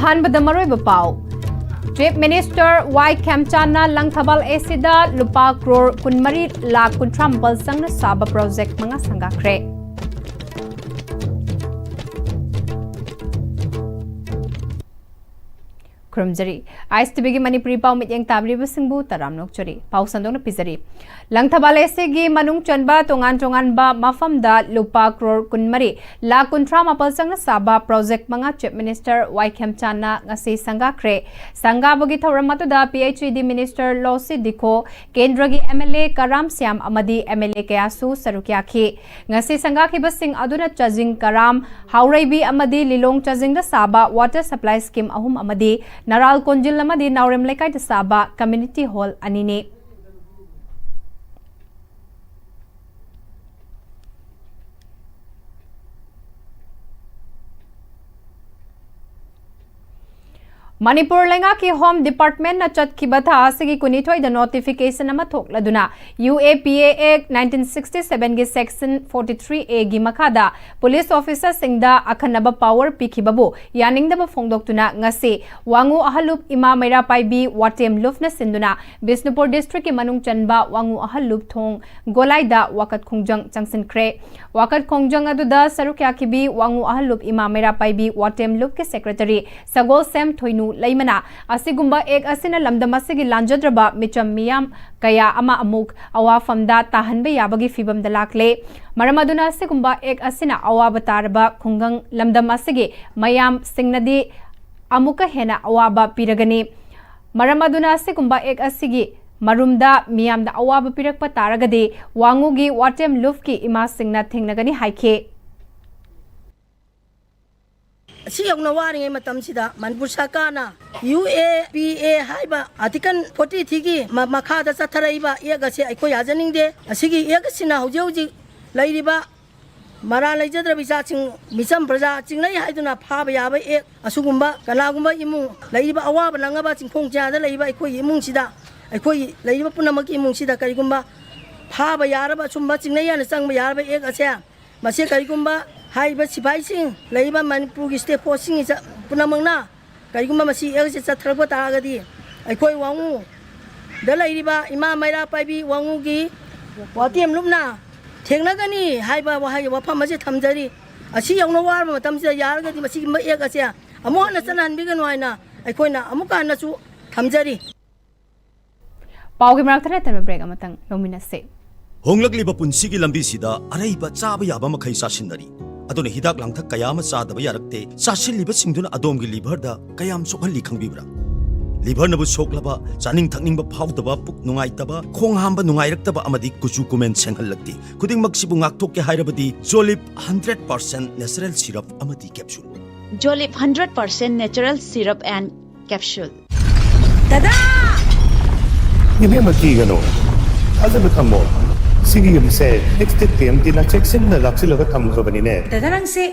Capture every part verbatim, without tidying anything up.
ꯑꯍꯥꯟꯕꯗ ꯃꯔꯨꯑꯣꯏꯕ ꯄꯥꯎ꯫ Chief Minister ꯋꯥꯏ ꯈꯦꯝꯆꯥꯟꯅ ꯂꯪꯊꯕꯥꯜ ꯑꯦꯁꯤꯗ ꯂꯨꯄꯥ ꯀ꯭ꯔꯣꯔ ꯀꯨꯟꯃꯔꯤ ꯂꯥꯈ ꯀꯨꯟꯊ꯭ꯔꯥ ꯃꯥꯄꯜ ꯆꯪꯅ ꯁꯥꯕ ꯄ꯭ꯔꯣꯖꯦꯛ ꯃꯉꯥ ꯁꯪꯒꯥꯈ꯭ꯔꯦ꯫ ꯈꯨꯔꯨꯝꯖꯔꯤ꯫ ꯑꯥꯏ ꯑꯦꯁ ꯇꯤ ꯚꯤꯒꯤ ꯃꯅꯤꯄꯨꯔꯤ ꯄꯥꯎ ꯃꯤꯠꯌꯦꯡ ꯇꯥꯕꯤꯔꯤꯕꯁꯤꯡꯕꯨ ꯇꯔꯥꯝꯅ ꯑꯣꯛꯆꯔꯤ꯫ ꯄꯥꯎ ꯁꯟꯗꯣꯛꯅ ꯄꯤꯖꯔꯤ꯫ ꯂꯪꯊꯕꯥꯜ ꯑꯦꯁꯤꯒꯤ ꯃꯅꯨꯡ ꯆꯟꯕ ꯇꯣꯉꯥꯟ ꯇꯣꯉꯥꯟꯕ ꯃꯐꯝꯗ ꯂꯨꯄꯥ ꯀ꯭ꯔꯣꯔ ꯀꯨꯟꯃꯔꯤ ꯂꯥꯈ ꯀꯨꯟꯊ꯭ꯔꯥ ꯃꯥꯄꯜ ꯆꯪꯅ ꯁꯥꯕ ꯄ꯭ꯔꯣꯖꯦꯛ ꯃꯉꯥ Chief Minister ꯋꯥꯏ ꯈꯦꯝꯆꯥꯟꯅ ꯉꯁꯤ ꯁꯪꯒꯥꯈ꯭ꯔꯦ꯫ ꯁꯪꯒꯥꯕꯒꯤ ꯊꯧꯔꯝ ꯑꯗꯨꯗ ꯄꯤ ꯑꯩꯆ ꯏ ꯗꯤ Minister ꯂꯣꯁꯤ ꯗꯤꯈꯣ, ꯀꯦꯟꯗ꯭ꯔꯒꯤ ꯑꯦꯝ ꯑꯦꯜ ꯑꯦ ꯀꯔꯥꯝ ꯁ꯭ꯌꯥꯝ ꯑꯃꯗꯤ ꯑꯦꯝ ꯑꯦꯜ ꯑꯦ ꯀꯌꯥꯁꯨ ꯁꯔꯨꯛ ꯌꯥꯈꯤ꯫ ꯉꯁꯤ ꯁꯪꯒꯥꯈꯤꯕꯁꯤꯡ ꯑꯗꯨꯅ ꯆꯥꯖꯤꯡ ꯀꯔꯥꯝ, ꯍꯥꯎꯔꯩꯕꯤ ꯑꯃꯗꯤ ꯂꯤꯂꯣꯡ ꯆꯥꯖꯤꯡꯗ ꯁꯥꯕ water supply scheme ꯑꯍꯨꯝ ꯑꯃꯗꯤ ꯅꯔꯥꯜ ꯀꯣꯟꯖꯤꯜ ꯑꯃꯗꯤ ꯅꯥꯎꯔꯦꯝ ꯂꯩꯀꯥꯏꯗ ꯁꯥꯕ community hall ꯑꯅꯤꯅꯤ꯫ ꯃꯅꯤꯄꯨꯔ ꯂꯩꯉꯥꯛꯀꯤ Home Department ꯅ ꯆꯠꯈꯤꯕ ꯊꯥ ꯑꯁꯤꯒꯤ ꯀꯨꯟꯅꯤꯊꯣꯏꯗ notification ꯑꯃ ꯊꯣꯛꯂꯗꯨꯅ, U A P A Act nineteen sixty seven ꯒꯤ Section forty three A ꯒꯤ ꯃꯈꯥꯗ police officer ꯁꯤꯡꯗ ꯑꯈꯟꯅꯕ power ꯄꯤꯈꯤꯕꯕꯨ ꯌꯥꯅꯤꯡꯗꯕ ꯐꯣꯡꯗꯣꯛꯇꯨꯅ ꯉꯁꯤ ꯋꯥꯉꯨ ꯑꯍꯜꯂꯨꯞ ꯏꯃꯥ ꯃꯩꯔꯥ ꯄꯥꯏꯕꯤ ꯋꯥꯇꯦꯝ ꯂꯨꯞꯅ ꯁꯤꯟꯗꯨꯅ ꯕꯤꯁꯅꯨꯄꯨꯔ district ꯀꯤ ꯃꯅꯨꯡ ꯆꯟꯕ ꯋꯥꯉꯨ ꯑꯍꯜꯂꯨꯞ ꯊꯣꯡ ꯒꯣꯂꯥꯏꯗ ꯋꯥꯀꯠ ꯈꯣꯡꯖꯪ ꯆꯪꯁꯤꯟꯈ꯭ꯔꯦ꯫ ꯋꯥꯀꯠ ꯈꯣꯡꯖꯪ ꯑꯗꯨꯗ ꯁꯔꯨꯛ ꯌꯥꯈꯤꯕꯤ ꯋꯥꯉꯨ ꯑꯍꯜꯂꯨꯞ ꯏꯃꯥ ꯃꯩꯔꯥ ꯄꯥꯏꯕꯤ ꯋꯥꯇꯦꯝ ꯂꯨꯞꯀꯤ secretary ꯁꯒꯣꯜꯁꯦꯝ ꯊꯣꯏꯅꯨ ꯂꯩꯃꯅ, ꯑꯁꯤꯒꯨꯝꯕ act ꯑꯁꯤꯅ ꯂꯝꯗꯝ ꯑꯁꯤꯒꯤ ꯂꯥꯟꯖꯗ꯭ꯔꯕ ꯃꯤꯆꯝ ꯃꯤꯌꯥꯝ ꯀꯌꯥ ꯑꯃ ꯑꯃꯨꯛ ꯑꯋꯥꯐꯝꯗ ꯇꯥꯍꯟꯕ ꯌꯥꯕꯒꯤ ꯐꯤꯕꯝꯗ ꯂꯥꯛꯂꯦ꯫ ꯃꯔꯝ ꯑꯗꯨꯅ ꯑꯁꯤꯒꯨꯝꯕ act ꯑꯁꯤꯅ ꯑꯋꯥꯕ ꯇꯥꯔꯕ ꯈꯨꯡꯒꯪ ꯂꯝꯗꯝ ꯑꯁꯤꯒꯤ ꯃꯌꯥꯝꯁꯤꯡꯅꯗꯤ ꯑꯃꯨꯛꯀ ꯍꯦꯟꯅ ꯑꯋꯥꯕ ꯄꯤꯔꯒꯅꯤ꯫ ꯃꯔꯝ ꯑꯗꯨꯅ ꯑꯁꯤꯒꯨꯝꯕ act ꯑꯁꯤꯒꯤ ꯃꯔꯨꯝꯗ ꯃꯤꯌꯥꯝꯗ ꯑꯋꯥꯕ ꯄꯤꯔꯛꯄ ꯇꯥꯔꯒꯗꯤ ꯋꯥꯉꯨꯒꯤ ꯋꯥꯇꯦꯝ ꯂꯨꯞꯀꯤ ꯏꯃꯥꯁꯤꯡꯅ ꯊꯦꯡꯅꯒꯅꯤ ꯍꯥꯏꯈꯤ꯫ ꯑꯁꯤ ꯌꯧꯅ ꯋꯥꯔꯤꯉꯩ ꯃꯇꯝꯁꯤꯗ ꯃꯅꯤꯄꯨꯔ ꯁꯔꯀꯥꯔꯅ U A P A ꯍꯥꯏꯕ Article forty three ꯒꯤ ꯃ-, ꯃꯈꯥꯗ ꯆꯠꯊꯔꯛꯏꯕ act ꯑꯁꯦ ꯑꯩꯈꯣꯏ ꯌꯥꯖꯅꯤꯡꯗꯦ꯫ ꯑꯁꯤꯒꯤ act ꯑꯁꯤꯅ ꯍꯧꯖꯤꯛ ꯍꯧꯖꯤꯛ ꯂꯩꯔꯤꯕ ꯃꯔꯥꯜ ꯂꯩꯖꯗ꯭ꯔꯕ ꯏꯆꯥꯁꯤꯡ, ꯃꯤꯆꯝ ꯄ꯭ꯔꯖꯥ ꯆꯤꯡꯅꯩ ꯍꯥꯏꯗꯨꯅ ꯐꯥꯕ ꯌꯥꯕ act, ꯑꯁꯤꯒꯨꯝꯕ ꯀꯅꯥꯒꯨꯝꯕ ꯏꯃꯨꯡ ꯂꯩꯔꯤꯕ ꯑꯋꯥꯕ ꯅꯪꯉꯕ ꯆꯤꯡꯈꯣꯡ ꯆꯤꯌꯥꯗ ꯂꯩꯔꯤꯕ ꯑꯩꯈꯣꯏꯒꯤ ꯏꯃꯨꯡꯁꯤꯗ, ꯑꯩꯈꯣꯏ ꯂꯩꯔꯤꯕ ꯄꯨꯝꯅꯃꯛꯀꯤ ꯏꯃꯨꯡꯁꯤꯗ ꯀꯔꯤꯒꯨꯝꯕ ꯐꯥꯕ ꯌꯥꯔꯕ, ꯑꯁꯨꯝꯕ ꯆꯤꯡꯅꯩ ꯍꯥꯏꯅ ꯆꯪꯕ ꯌꯥꯔꯕ act ꯑꯁꯦ, ꯃꯁꯤ ꯀꯔꯤꯒꯨꯝꯕ ꯍꯥꯏꯔꯤꯕ ꯁꯤꯐꯥꯏꯁꯤꯡ, ꯂꯩꯔꯤꯕ ꯃꯅꯤꯄꯨꯔꯒꯤ state force ꯁꯤꯡ ꯏꯆꯥ ꯄꯨꯝꯅꯃꯛꯅ ꯀꯔꯤꯒꯨꯝꯕ ꯃꯁꯤ ꯑꯦꯜꯁꯤ ꯆꯠꯊꯔꯛꯄ ꯇꯥꯔꯒꯗꯤ ꯑꯩꯈꯣꯏ ꯋꯥꯉꯨꯗ ꯂꯩꯔꯤꯕ ꯏꯃꯥ ꯃꯩꯔꯥ ꯄꯥꯏꯕꯤ ꯋꯥꯉꯨꯒꯤ ꯋꯥꯇꯦꯝ ꯂꯨꯞꯅ ꯊꯦꯡꯅꯒꯅꯤ ꯍꯥꯏꯕ ꯋꯥꯍꯩ ꯋꯥꯐꯝ ꯑꯁꯤ ꯊꯝꯖꯔꯤ꯫ ꯑꯁꯤ ꯌꯧꯅ ꯋꯥꯔꯕ ꯃꯇꯝꯁꯤꯗ ꯌꯥꯔꯒꯗꯤ ꯃꯁꯤꯒꯤ ꯃꯌꯦꯛ ꯑꯁꯦ ꯑꯃꯨꯛ ꯍꯟꯅ ꯆꯠꯅꯍꯟꯕꯤꯒꯅꯨ ꯍꯥꯏꯅ ꯑꯩꯈꯣꯏꯅ ꯑꯃꯨꯛꯀ ꯍꯟꯅꯁꯨ ꯊꯝꯖꯔꯤ꯫ ꯄꯥꯎꯒꯤ ꯃꯔꯛꯇ ꯅꯠꯇꯅ ꯕ꯭ꯔꯦꯛ ꯑꯃꯇꯪ ꯂꯧꯃꯤꯟꯅꯁꯦ꯫ ꯍꯣꯡꯂꯛꯂꯤꯕ ꯄꯨꯟꯁꯤꯒꯤ ꯂꯝꯕꯤꯁꯤꯗ ꯑꯔꯩꯕ ꯆꯥꯕ ꯌꯥꯕ ꯃꯈꯩ ꯆꯥꯁꯤꯟꯅꯔꯤ꯫ ꯑꯗꯨꯅ ꯍꯤꯗꯥꯛ ꯂꯥꯡꯊꯛ ꯀꯌꯥ ꯑꯃ ꯆꯥꯗꯕ ꯌꯥꯔꯛꯇꯦ꯫ ꯆꯥꯁꯤꯜꯂꯤꯕꯁꯤꯡꯗꯨꯅ ꯑꯗꯣꯝꯒꯤ ꯂꯤꯚꯔꯗ ꯀꯌꯥꯝ ꯁꯣꯛꯍꯜꯂꯤ ꯈꯪꯕꯤꯕ꯭ꯔꯥ? ꯂꯤꯚꯔꯅꯕꯨ ꯁꯣꯛꯂꯕ, ꯆꯥꯅꯤꯡ ꯊꯛꯅꯤꯡꯕ ꯐꯥꯎꯗꯕ, ꯄꯨꯛ ꯅꯨꯡꯉꯥꯏꯇꯕ, ꯈꯣꯡ ꯍꯥꯝꯕ ꯅꯨꯡꯉꯥꯏꯔꯛꯇꯕ ꯑꯃꯗꯤ ꯀꯨꯆꯨ ꯀꯨꯃꯦꯟ ꯁꯦꯡꯍꯜꯂꯛꯇꯦ꯫ ꯈꯨꯗꯤꯡꯃꯛꯁꯤꯕꯨ ꯉꯥꯛꯊꯣꯛꯀꯦ ꯍꯥꯏꯔꯕꯗꯤ ꯖꯣꯂꯤꯞ ꯍꯟꯗ꯭ꯔꯦꯠ ꯄꯥꯔꯁꯦꯟ ꯅꯦꯆꯔꯦꯜ ꯁꯤꯔꯞ ꯑꯃꯗꯤ capsule. Jolip hundred percent natural syrup and capsule. ꯏꯕꯦꯝꯃ, ꯀꯤꯒꯅꯨ, ꯊꯥꯖꯕ ꯊꯝꯃꯣ꯫ ꯁꯤꯒꯤ ꯌꯨꯝꯁꯦ ꯑꯦꯛꯁꯇꯦꯛ ꯇꯤ ꯑꯦꯝ ꯇꯤꯅ ꯆꯦꯛꯁꯤꯟꯅ ꯂꯥꯛꯁꯤꯜꯂꯒ ꯊꯝꯈ꯭ꯔꯕꯅꯤꯅꯦ꯫ ꯗꯗꯥ, ꯅꯪꯁꯦ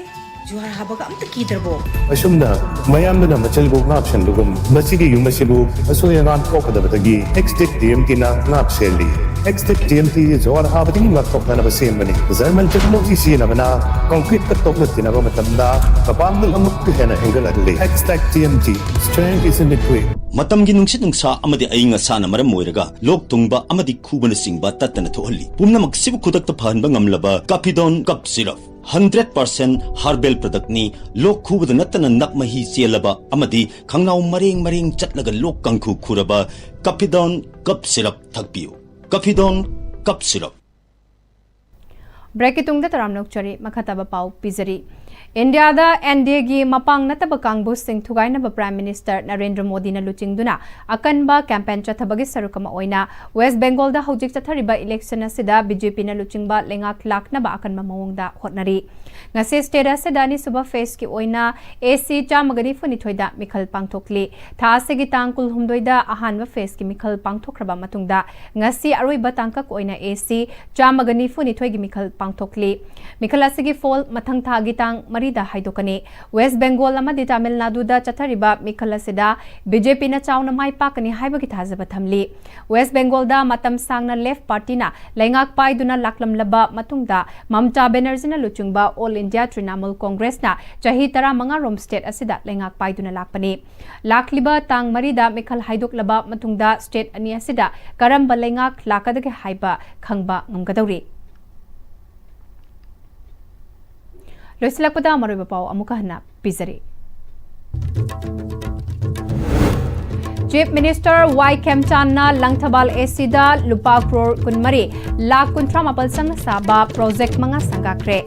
ꯖꯨꯍꯥꯔ ꯍꯥꯕꯒ ꯑꯝꯇ ꯀꯤꯗ꯭ꯔꯕꯣ? ꯑꯁꯨꯝꯅ ꯃꯌꯥꯝꯗꯨꯅ ꯃꯆꯜꯕꯨ ꯉꯥꯛ ꯁꯦꯟꯕꯒꯨꯝ, ꯃꯁꯤꯒꯤ ꯌꯨꯝ ꯑꯁꯤꯕꯨ ꯑꯁꯣꯏ ꯑꯉꯥꯝ ꯊꯣꯛꯀꯗꯕꯗꯒꯤ ꯑꯦꯛꯁꯇꯦꯛ ꯇꯤ ꯑꯦꯝ ꯇꯤꯅ ꯉꯥꯛ ꯁꯦꯜꯂꯤ꯫ ꯑꯦꯛꯁꯇꯦꯛ ꯇꯤ ꯑꯦꯝ ꯇꯤ ꯖꯨꯍꯥꯔ ꯍꯥꯕꯗꯒꯤ ꯉꯥꯛꯊꯣꯛꯅꯅꯕ ꯁꯦꯝꯕꯅꯤ꯫ ꯖꯔꯃꯟ ꯇꯦꯛꯅꯣꯂꯣꯖꯤ ꯁꯤꯖꯤꯟꯅꯕꯅ ꯀꯣꯡꯀ꯭ꯔꯤꯠꯇ ꯇꯣꯛꯅ ꯇꯤꯟꯅꯕ ꯃꯇꯝꯗ ꯃꯄꯥꯡꯒꯜ ꯑꯃꯨꯛꯀ ꯍꯦꯟꯅ ꯍꯦꯟꯒꯠꯍꯜꯂꯤ꯫ Extech T M T, strength is in the grit. ꯃꯇꯝꯒꯤ ꯅꯨꯡꯁꯤꯠ ꯅꯨꯡꯁꯥ ꯑꯃꯗꯤ ꯑꯏꯪ ꯑꯁꯥꯅ ꯃꯔꯝ ꯑꯣꯏꯔꯒ ꯂꯣꯛ ꯊꯨꯡꯕ ꯑꯃꯗꯤ ꯈꯨꯕꯅꯆꯤꯡꯕ ꯇꯠꯇꯅ ꯊꯣꯛꯍꯜꯂꯤ꯫ ꯄꯨꯝꯅꯃꯛꯁꯤꯕꯨ ꯈꯨꯗꯛꯇ ꯐꯍꯟꯕ ꯉꯝꯂꯕ ꯀꯥꯐꯤꯗꯣꯟ cough syrup. Hundred percent herbal ꯄ꯭ꯔꯗꯛꯅꯤ꯫ ꯂꯣꯛ ꯈꯨꯕꯗ ꯅꯠꯇꯅ ꯅꯞ ꯃꯍꯤ ꯆꯦꯜꯂꯕ ꯑꯃꯗꯤ ꯈꯪꯅꯥꯎ ꯃꯔꯦꯡ ꯃꯔꯦꯡ ꯆꯠꯂꯒ ꯂꯣꯛ ꯀꯥꯡꯈꯨ ꯈꯨꯔꯕ ꯀꯥꯐꯤꯗꯣꯟ ꯀꯞ ꯁꯤꯔꯞ ꯊꯛꯄꯤꯌꯨ꯫ ꯀꯥꯐꯤꯗꯣꯟ cough syrup. ꯕ꯭ꯔꯦꯛꯀꯤ ꯇꯨꯡꯗ ꯇꯔꯥꯝꯅ ꯑꯣꯛꯆꯔꯤ꯫ ꯃꯈꯥ ꯇꯥꯕ ꯄꯥꯎ ꯄꯤꯖꯔꯤ꯫ ꯏꯟꯗꯤꯌꯥꯗ ꯑꯦꯟ ꯗꯤ ꯑꯦꯒꯤ ꯃꯄꯥꯡ ꯅꯠꯇꯕ ꯀꯥꯡꯕꯨꯁꯤꯡ ꯊꯨꯒꯥꯏꯅꯕ ꯄ꯭ꯔꯥꯏꯝ ꯃꯤꯅꯤꯁꯇꯔ ꯅꯔꯦꯟꯗ꯭ꯔ ꯃꯣꯗꯤꯅ ꯂꯨꯆꯤꯡꯗꯨꯅ ꯑꯀꯟꯕ ꯀꯦꯝꯄꯦꯟ ꯆꯠꯊꯕꯒꯤ ꯁꯔꯨꯛ ꯑꯃ ꯑꯣꯏꯅ ꯋꯦꯁ ꯕꯦꯡꯒꯣꯜꯗ ꯍꯧꯖꯤꯛ ꯆꯠꯊꯔꯤꯕ ꯏꯂꯦꯛꯁꯟ ꯑꯁꯤꯗ ꯕꯤ ꯖꯦ ꯄꯤꯅ ꯂꯨꯆꯤꯡꯕ ꯂꯩꯉꯥꯛ ꯂꯥꯛꯅꯕ ꯑꯀꯟꯕ ꯃꯑꯣꯡꯗ ꯍꯣꯠꯅꯔꯤ꯫ ꯉꯁꯤ ꯁ꯭ꯇꯦꯠ ꯑꯁꯤꯗ ꯑꯅꯤꯁꯨꯕ ꯐꯦꯖꯀꯤ ꯑꯣꯏꯅ ꯑꯦ ꯁꯤ ꯆꯥꯝꯃꯒ ꯅꯤꯐꯨꯅꯤꯊꯣꯏꯗ ꯃꯤꯈꯜ ꯄꯥꯡꯊꯣꯛꯂꯤ꯫ ꯊꯥ ꯑꯁꯤꯒꯤ ꯇꯥꯡ ꯀꯨꯟꯍꯨꯝꯗꯣꯏꯗ ꯑꯍꯥꯟꯕ ꯐꯦꯖꯀꯤ ꯃꯤꯈꯜ ꯄꯥꯡꯊꯣꯛꯈ꯭ꯔꯕ ꯃꯇꯨꯡꯗ ꯉꯁꯤ ꯑꯔꯣꯏꯕ ꯇꯥꯡꯀꯛ ꯑꯣꯏꯅ ꯑꯦ ꯁꯤ ꯆꯥꯝꯃꯒ ꯅꯤꯐꯨꯅꯤꯊꯣꯏꯒꯤ ꯃꯤꯈꯜ ꯄꯥꯡꯊꯣꯛꯂꯤ꯫ ꯃꯤꯈꯜ ꯑꯁꯤꯒꯤ ꯐꯣꯜ ꯃꯊꯪ ꯊꯥꯒꯤ ꯇꯥꯡ ꯃꯔꯤꯗ ꯍꯥꯏꯗꯣꯛꯀꯅꯤ꯫ ꯋꯦꯁ ꯕꯦꯡꯒꯣꯜ ꯑꯃꯗꯤ ꯇꯥꯃꯤꯜ ꯅꯥꯗꯨꯗ ꯆꯠꯊꯔꯤꯕ ꯃꯤꯈꯜ ꯑꯁꯤꯗ ꯕꯤ ꯖꯦ ꯄꯤꯅ ꯆꯥꯎꯅ ꯃꯥꯏ ꯄꯥꯛꯀꯅꯤ ꯍꯥꯏꯕꯒꯤ ꯊꯥꯖꯕ ꯊꯝꯂꯤ꯫ ꯋꯦꯁ ꯕꯦꯡꯒꯣꯜꯗ ꯃꯇꯝ ꯁꯥꯡꯅ ꯂꯦꯐ ꯄꯥꯔꯇꯤꯅ ꯂꯩꯉꯥꯛ ꯄꯥꯏꯗꯨꯅ ꯂꯥꯛꯂꯝꯂꯕ ꯃꯇꯨꯡꯗ ꯃꯃꯇꯥ ꯕꯦꯅꯔꯖꯤꯅ ꯂꯨꯆꯤꯡꯕ ꯑꯣꯜ ꯏꯟꯗꯤꯌꯥ ꯇ꯭ꯔꯤꯅꯥꯃꯨꯜ ꯀꯣꯡꯒ꯭ꯔꯦꯁꯅ ꯆꯍꯤ ꯇꯔꯥꯃꯉꯥ ꯔꯣꯝ ꯁ꯭ꯇꯦꯠ ꯑꯁꯤꯗ ꯂꯩꯉꯥꯛ ꯄꯥꯏꯗꯨꯅ ꯂꯥꯛꯄꯅꯤ꯫ ꯂꯥꯛꯂꯤꯕ ꯇꯥꯡ ꯃꯔꯤꯗ ꯃꯤꯈꯜ ꯍꯥꯏꯗꯣꯛꯂꯕ ꯃꯇꯨꯡꯗ ꯁ꯭ꯇꯦꯠ ꯑꯅꯤ ꯑꯁꯤꯗ ꯀꯔꯝꯕ ꯂꯩꯉꯥꯛ ꯂꯥꯛꯀꯗꯒꯦ ꯍꯥꯏꯕ ꯈꯪꯕ ꯉꯝꯒꯗꯧꯔꯤ꯫ ꯂꯣꯏꯁꯤꯜꯂꯛꯄꯗ ꯃꯔꯨꯑꯣꯏꯕ ꯄꯥꯎ ꯑꯃꯨꯛꯀ ꯍꯟꯅ ꯄꯤꯖꯔꯤ꯫ ꯆꯤꯐ ꯃꯤꯅꯤꯁꯇꯔ ꯋꯥꯏ ꯈꯦꯝꯆꯥꯟꯅ ꯂꯪꯊꯕꯥꯜ ꯑꯦ ꯁꯤꯗ ꯂꯨꯄꯥ ꯀ꯭ꯔꯣꯔ ꯀꯨꯟꯃꯔꯤ, ꯂꯥꯈ ꯀꯨꯟꯊ꯭ꯔꯥ ꯃꯥꯄꯜ ꯆꯪꯅ ꯁꯥꯕ ꯄ꯭ꯔꯣꯖꯦꯛ ꯃꯉꯥ ꯁꯪꯒꯥꯈ꯭ꯔꯦ꯫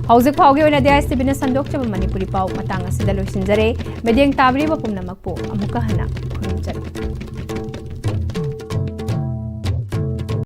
ꯍꯧꯖꯤꯛ ꯐꯥꯎꯒꯤ ꯑꯣꯏꯅꯗꯤ ꯑꯥꯏ ꯑꯦꯁ ꯇꯤ ꯚꯤꯅ ꯁꯟꯗꯣꯛꯆꯕ ꯃꯅꯤꯄꯨꯔꯤ ꯄꯥꯎ ꯃꯇꯥꯡ ꯑꯁꯤꯗ ꯂꯣꯏꯁꯤꯟꯖꯔꯦ꯫ ꯃꯤꯠꯌꯦꯡ ꯇꯥꯕꯤꯔꯤꯕ ꯄꯨꯝꯅꯃꯛꯄꯨ ꯑꯃꯨꯛꯀ ꯍꯟꯅ ꯈꯨꯔꯨꯝꯖꯔꯤ꯫